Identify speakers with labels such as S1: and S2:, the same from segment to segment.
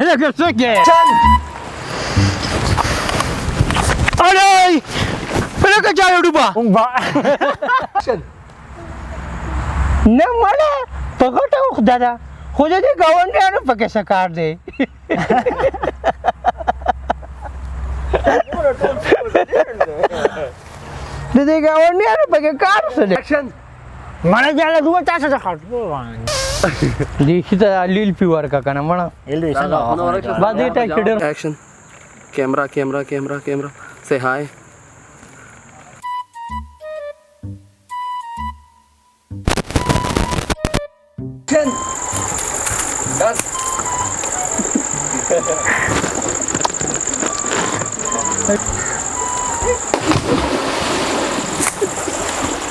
S1: لکه څه کې اره لکه چا ډوبه نه مړه په غټه عقده ده، خو د دې ګاونډیانو پکې څه کار دی؟ د دې ګاونډیانو پکې کار څه دی؟ مړه جاله دوه تاسو ته خټ دې چې ته لیل پی ورکا کنه مړه با دې ټا چې ډېر
S2: action camera camera camera camera say hi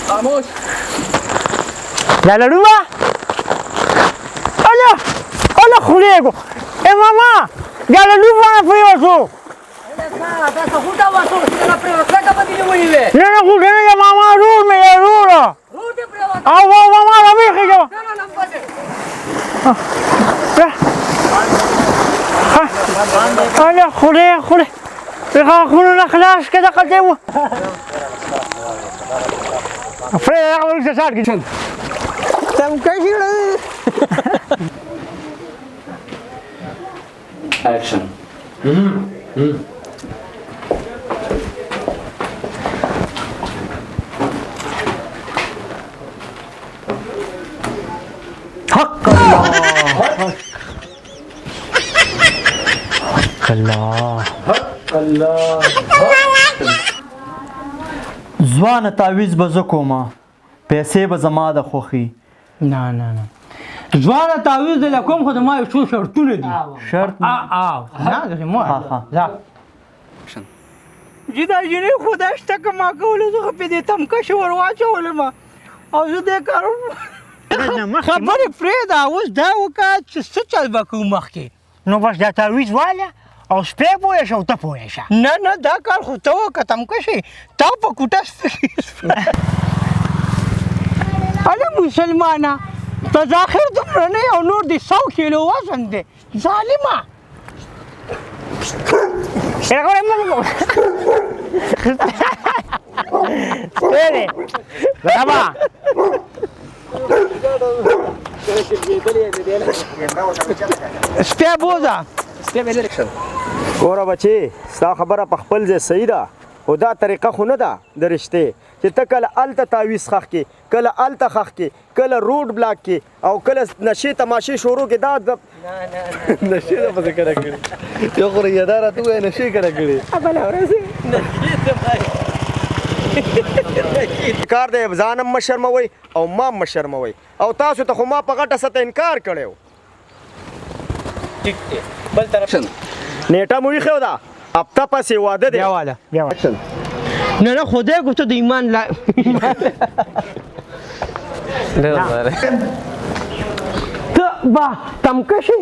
S2: خاموش
S1: لا لړوبه اله اله خورېږو ای ماما دا لړوبه نه پرېوتو. نه نه غوټه نه ده ماما، رور مې دی رور. او ماما را ویښېږه. اله خورې خورې غاښونو نه خلاص کړه دغه دی و فرې هغه وروسته ساټ کړي تمکشي.
S2: اکشن.
S1: حق الله حق الله
S2: حق الله.
S3: ځوانه تعویز به زه کومه، پیسې به زما د خوښي.
S1: نه نه نه ځوانه تعویز دې له کوم، خو زما یو څو شرطونه دي.
S3: شرط؟
S1: آ نه داسې مه ځه جي، دا جینۍ خدای شته که ما کوله، زه خو پرې دې تمکشې ور واچولم او زه دې کار خبرې پرېږده. اوس دا وکړه چې څه چل به کوو مخکې؟
S4: نو بس دا تعویز واله او سپی پوه شه او ته پوه شه.
S1: نه نه، دا کار خو ته وکړه تمکشې، تا په کوټه سپی. اله مسلمانه، ته ظاهر دومره نه او نور دې 100 کیلو وزن دی ظالمه.
S4: سپی بابا
S1: سپی بوځه.
S5: ګوره بچې، ستا خبره په خپل ځای صحیح ده، خو دا طریقه خو نه ده د رشتې چې ته کله هلته تعویز ښخ کې، کله هلته ښخ کې، کله روډ بلاک کې او کله نشې تماشې شروع کې. دا د
S2: نشې نه پسې کله کړي؟ یو خو یې دا راته ووایه، نشې کله کړي؟
S5: کار دی، ځان هم مه شرموئ او ما هم مه شرموئ، او تاسو ته خو ما په غټه سطح انکار کړی و.
S1: ټیک دی، بل طرف.
S5: نیټه مو ایښې ده، هفته پسې واده دی.
S1: بیا واله بیا واله. نه نه، خدای کو ته د ایمان لا ته با تمکشي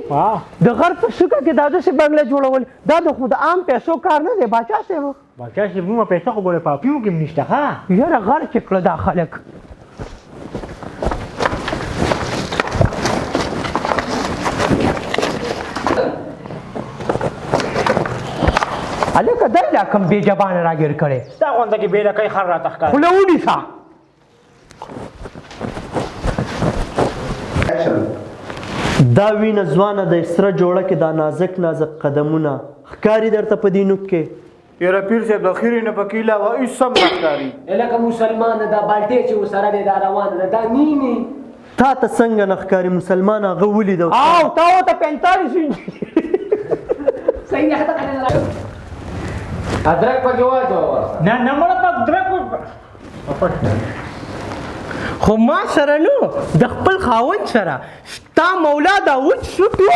S1: د غر په سوکه کې دا داسې بنګله جوړول، دا د خو د عام پیسو کار نه دی باچا صاحب.
S4: باچا صاحب، موږ پیسې خو ګوره په اپیو کې هم نشته. ښه
S1: یاره غر چې کړه دا خلک. هلکه دی لا کوم بې جبانه راګیر کړی؟
S4: ستا غونډه کې بې لکۍ خر راته ښکاري.
S1: خوله ونیسه.
S3: دا وینه ځوانه د سره جوړه کې دا نازک نازک قدمونه ښکاري درته په دې نوک کې؟
S6: یاره پیر صاحب، د خیرې نه پکې علاوه هېڅ هم نه ښکاري.
S7: لکه مسلمان دا بالټې چې ورسره دی دا روانه ده دا نیمې.
S3: تا ته څنګه نه ښکاري مسلمان؟ هغه ولید
S1: او تا ورته 45
S7: صحیح دی. ادرک پکې واچوه ورسره.
S4: نه نه مړه، په ادرک
S1: خو ما سره نو د خپل خاوند سره ستا مولا دا وچ سوټ و.